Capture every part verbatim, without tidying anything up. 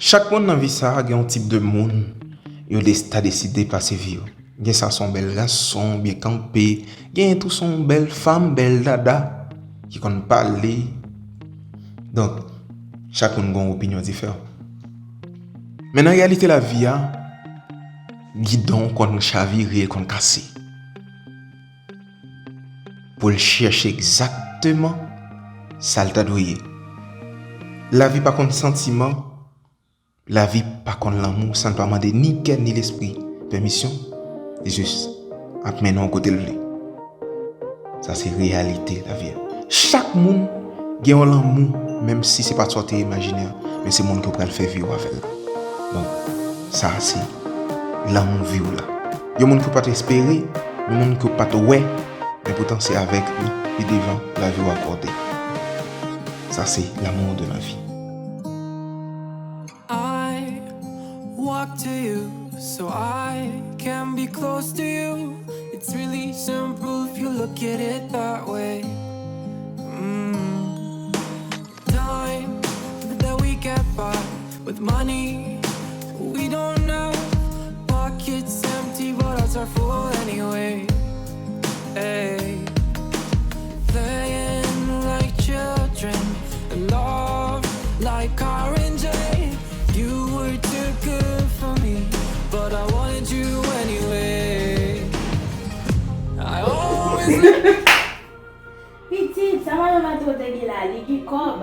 Chak moun nan vi sa a gen yon tip de moun yo des- ta deside pase vi yo. Gen sa se yon bèl gason, byen kanpe, gen tou se yon bèl fanm, bèl dada, ki konn pale. Donk, chak moun gen yon opinyon diferan. Men nan reyalite lavi a, gidon konn chavire, konn kase. Pou l chèche egzakteman sa l ta dwe ye. Lavi pa konn santiman, lavi pa konn lanmou san l pa mande ni kè ni lespri pèmisyon. Li jis ap mennen w kote l vle. Sa se reyalite lavi a. Chak moun gen yon lanmou, menm si se pa t sa w te imajine an, men se moun ke w pral fè vi w avè l. Donk, sa se lanmou vi w la. Yon moun ke w pa t espere, yon moun ke w pa t wè, men poutan se avèk li pi devan lavi w akòde. Sa se l'amour de la vie. I walk to you so I can be close to you. It's really simple if you look at it that way. Mm. Time that we can't buy with money we don't know. Pockets empty, but hearts are full anyway. Hey. Playing like children, in love like R and J. You were too good for me, but I wanted you anyway. I always Pitit, sa madanm Mateo te gen la, li gen kòb.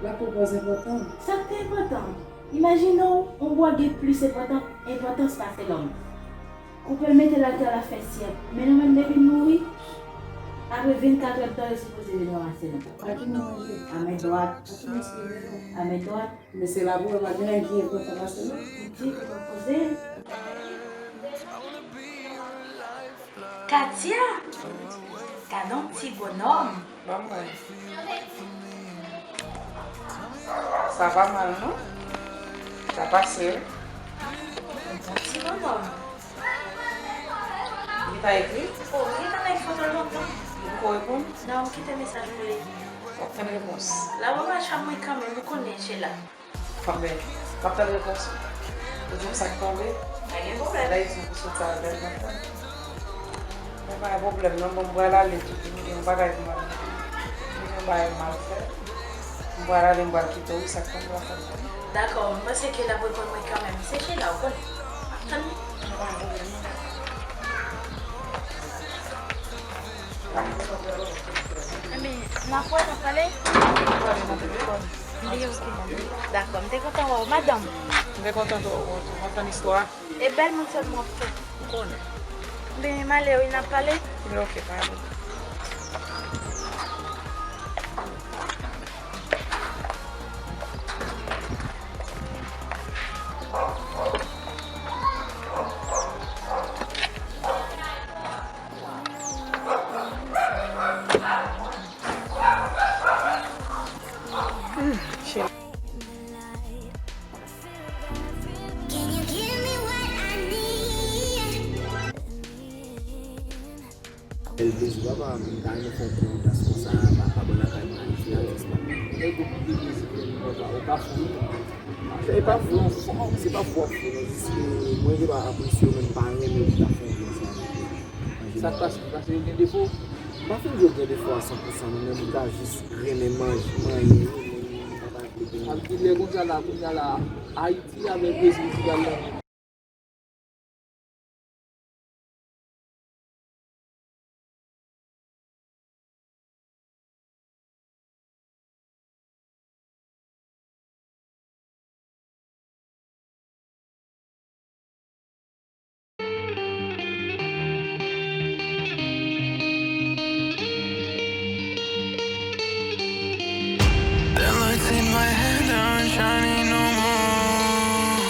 Lakou pa enpòtan. Sa k te enpòtan? Imajine w, yon bwa gen plis enpòtan, enpòtans pase lòm. Ou pral mete l atè, l ap fè syèk. Men nou menm, depi n mouri, apre vennkat è de tan, yo sipoze vin ranmase nou. A ki nou manje? A men dwat. A ki nou sipoze? A men dwat. Men se la pou wè, pa gen anyen ki enpòtan pase nou. Pitit, ou pa poze. Katia! Gadon ti bonòm! Ban mwen. Sa pa mal, non? Sa pase, wi. Yon bon ti bonòm. Li ta ekri? O, li ta nan foto l lontan. Li poko reponn? Non, m kite mesaj pou li. W ap tann repons. L ap anba chanm mwen kanmenm, ou konnen, Sheila. Bon, ben, m ap tann repons ou. Ou di m sa k tonbe? Pa gen pwoblèm. Dayiti pou sot sa bèl maten. Men pa gen pwoblèm non, bon, m pral ale tou, m gen yon bagay pou m al, m gen yon bagay pou m al fè. M pral ale, m pral kite w, wi, sa k tonbe w ap fè m konnen. Dakò, m panse ke l ap reponn mwen kanmenm. Se Sheila, ou konnen. M ap tann li. Men pa gen pwoblèm non. Enben, n ap wè, n ap pale. N ap pale nan telefòn. Li oke. Dakò, m te kontan wè w, madanm. M te kontan tou wè w tou. M ap tann istwa a. E bèl moun sèlman w ap fè. M konnen. Enben, m ale wi, n ap pale. Li oke, pa gen pwoblèm. Can you give me what I need? Bèl plezi, papa, m ta renmen fè yon ti dans konsa, pa, pa bò lakay mwen, Ayiti a, jis la. Nèg yo pike plezi pou mwen, papa, ou ka fou, wi. Se pa fou, se pa fou, fou, non, jis ke mwen, te pa apresye w, men m pa renmen pou ta fè yon dans la avèk yo. Sa k pase, paske yo gen defo? M pa fin di yo gen defo a san pou san, non, men m ta jis renmen manje, manyen yo, men m pa ta vle gen. Ap di lè konsa la, kounye a la, Ayiti avèk Brezil ki pral nan The lights in my head aren't shining no more.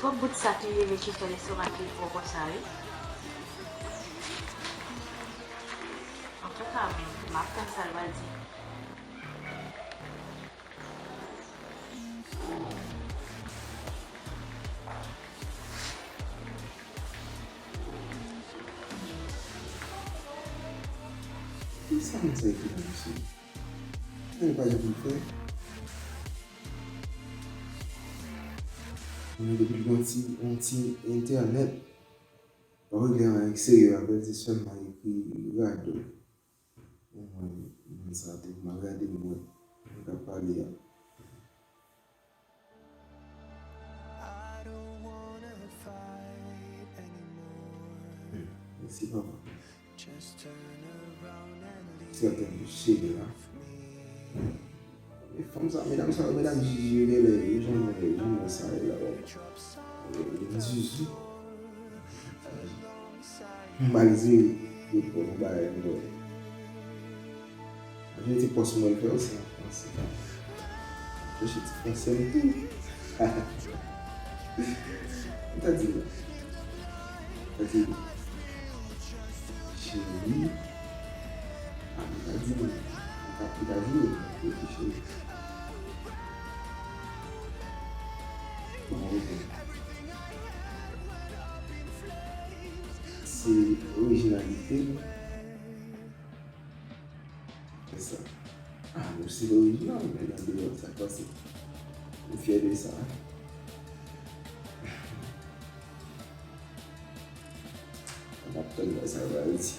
Twòp bout sak li leve sou fè lestomak li gwo konsa wi. Antouka, m ap tann sa l pral di. Kisa moun sa ekri la, mesye? Sa yo pa janm fè. Mwen depi l gon ti, yon ti entènèt, pa regle anyen k serye avè l, se sèlman ekri radòt. Bon, mwen, moun sa tou, m a gade m wè, mwen k ap pale a. Hmm, mèsi, papa. Sèten yo cheve la. E fanm sa, medam sa, medam Jiji yo genlè, yo janm wè, yo janm wè sa yo la, bon. Yo zuzu. M mal jere, yo pran yon bagay, m wè. Mwen te pòs mwen fè yo, se an fransè. Chèche ti fransè m tou. Mwen ta di la. Mwen ta di, cheri. A, mwen ta di, mwen ta, mwen ta di, mwen ta di, cheri. Bon, ok. Se orijinalite m. Fè sa. Ah, nou se orijinal, men nan deyò, sa k pase? Nou fyè de sa. N ap tann wè sa l pral di.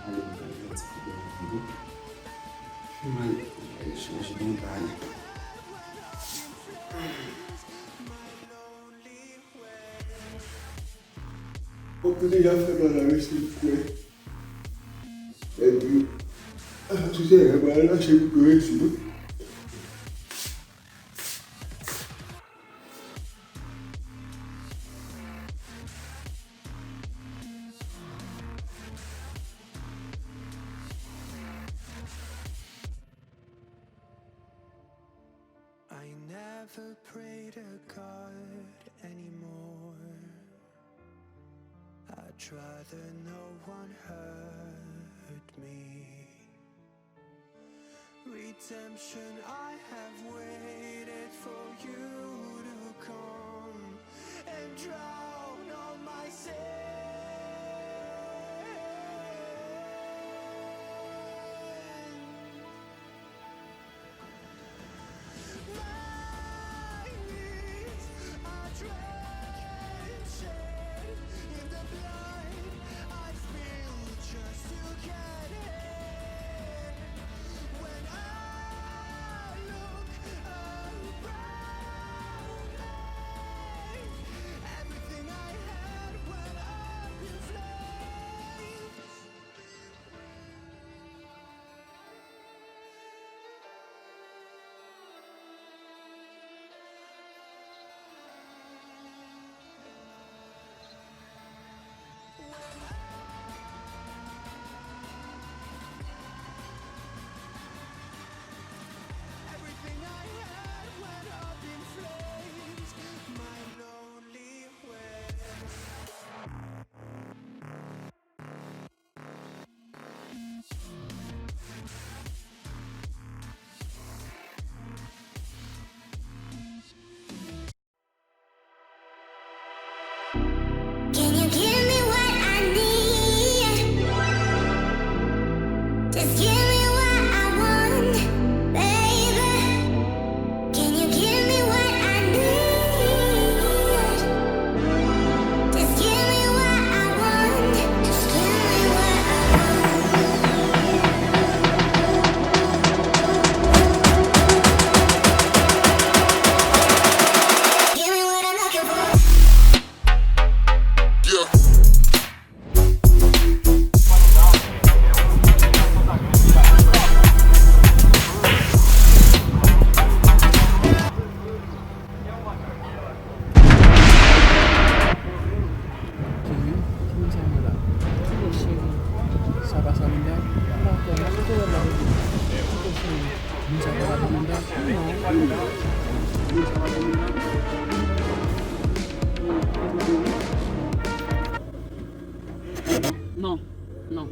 Ale, m pral pran ti foto nan vide. M ale, m ale chanje bon bagay. Bon, nou deja fè bagay la, mesye, kwè. Epi, ah, tout se bagay la, se pou kwè, mesye. I never pray to God anymore. I'd rather no one hurt me. Redemption, I have waited for you to come and drown all my sin. My knees are drenched in the blood I spilled just to get it. When I look around, Non, non.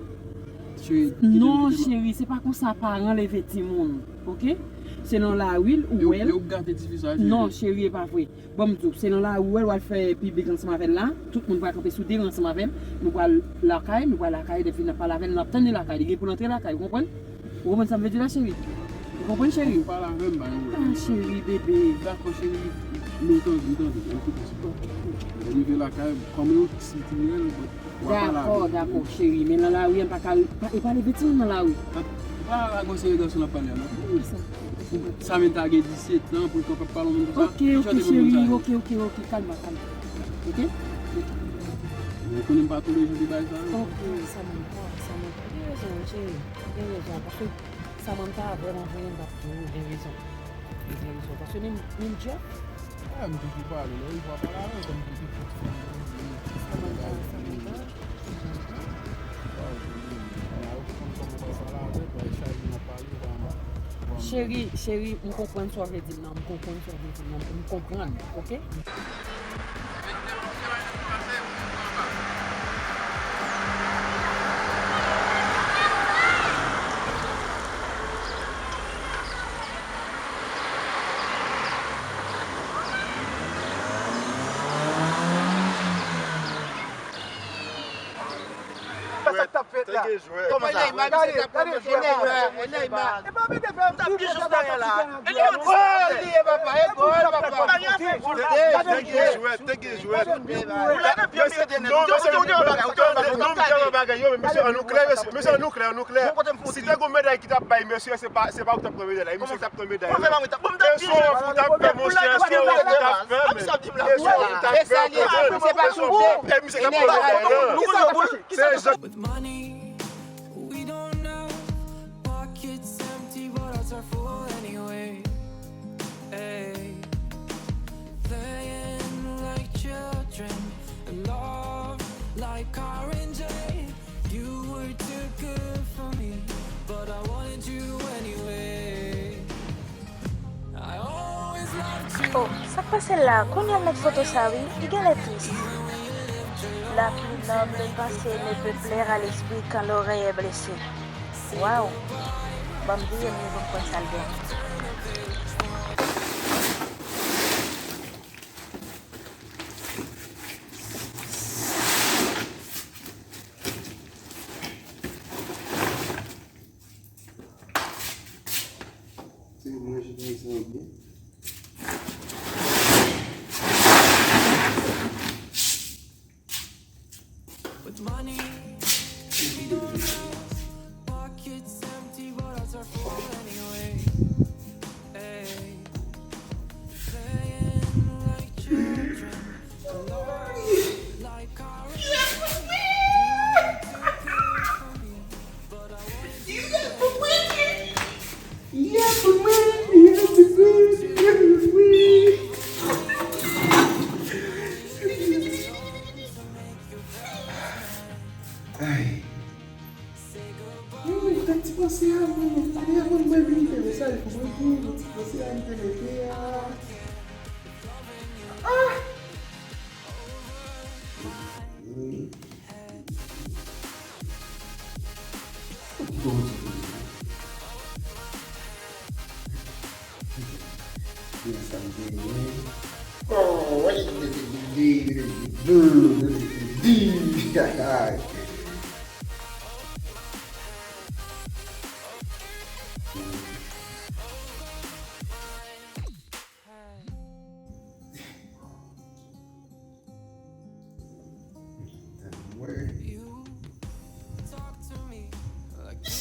Cheri, kite m, non, kite m. Cheri, se pa konsa paran leve timoun, oke? Se nan lari l ou wè l. Yo, yo gate tifi sa, cheri. Non, cheri, e pa vre. Bon, m di w, se nan lari w wè l, w al fè piblik ansanm avè l la. Tout moun pral kanpe sou de ran ansanm avè l. Nou pral lakay, nou pral lakay, depi n ap pale avè l, n ap tann li lakay. Li gen pou l antre lakay, ou konprann? Ou konprann sa m vle di la, cheri? Ou konprann, cheri? Ou pale avè m, ba yon wè. Ah, cheri, bebe. Dakò, cheri. Nou tande, nou tande. An tou ka, se bon. Lè nou rive lakay, kòm yon ti tirèl, w ap pale avè l. Dakò, dakò, cheri. Men nan lari a, m pa ka, pa, e pa leve timoun nan lari. Ou pa la gwo seri gason l ap pale a, non? Ki sa? Sa men ta gen disèt an, pou l kapab pale yon moun konsa. Oke, oke, cheri. Oke, oke, oke. Kalma, kalma. Oke? Ou konnen m pa toulejou di bagay sa, non? Oke, sa men, sa men. Ou gen rezon, cheri. Ou gen rezon. Paske sa mwen ta vrèman voye m t ap di w gen rezon. Ou gen rezon. Paske menm, menm Jeff. Ah, m toujou pale, lè ou vwa pale avè l, kòm pou pitit fi. Sa mwen ta, sa mwen ta. Cheri, cheri, m konprann sa w vle di m nan, m konprann sa w vle di m nan, m konprann, oke? Sa k t ap fèt la? Kòman sa? Gade, gade jwè. E pa mete fè m ta pye jis dèyè la. E li ye papa, e gòl papa. Te gen jwèt, te gen jwèt. Ou la nan pye m yo te nèt. Ou te wè bagay, ou te wè bagay. Non, m te wè bagay yo, men mesye, ann nou klè, mesye, ann nou klè, ann nou klè. Si te gon meday ki t ap bay mesye, se pa, se pa ou k t ap pran meday la, e misye k t ap pran meday la. E sou an fou t ap fè, monchè, e sou an fou t ap fè, men. E sou an fou t ap fè, men. E misye k ap pran meday la. Se jan. With money we don't know, pockets empty, but hearts are full anyway. Hey, playing like children, in love like R and J. You were too good for me, but I wanted you anyway. Oh, sa k pase la? Kounye a m met foto sa wi, li genlè tris. La pluie noble passée ne peut plaire à l'esprit quand l'oreille est blessée. Waw! Ban m di yo, m vin konprann sa l gen. Se manje bagay sa yo byen. With money, we don't know. Pockets empty, but hearts are full anyway. Hey, playing like children, in love like R and J. You were too good for me, but I wanted you anyway. Ay. Mwen, mwen, fè ti panse a mwen, mwen, kounye a mwen, mwen vin fè mesaj pou mwen, pou mwen, ti panse a m te mete a. Ah!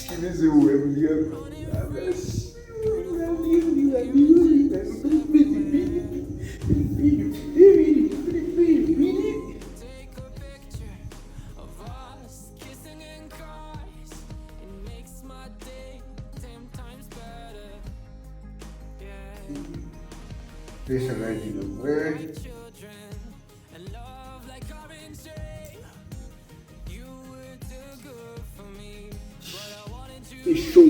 Ki mize ou wè m li ankò? Mesye nan di nou vre. E cho.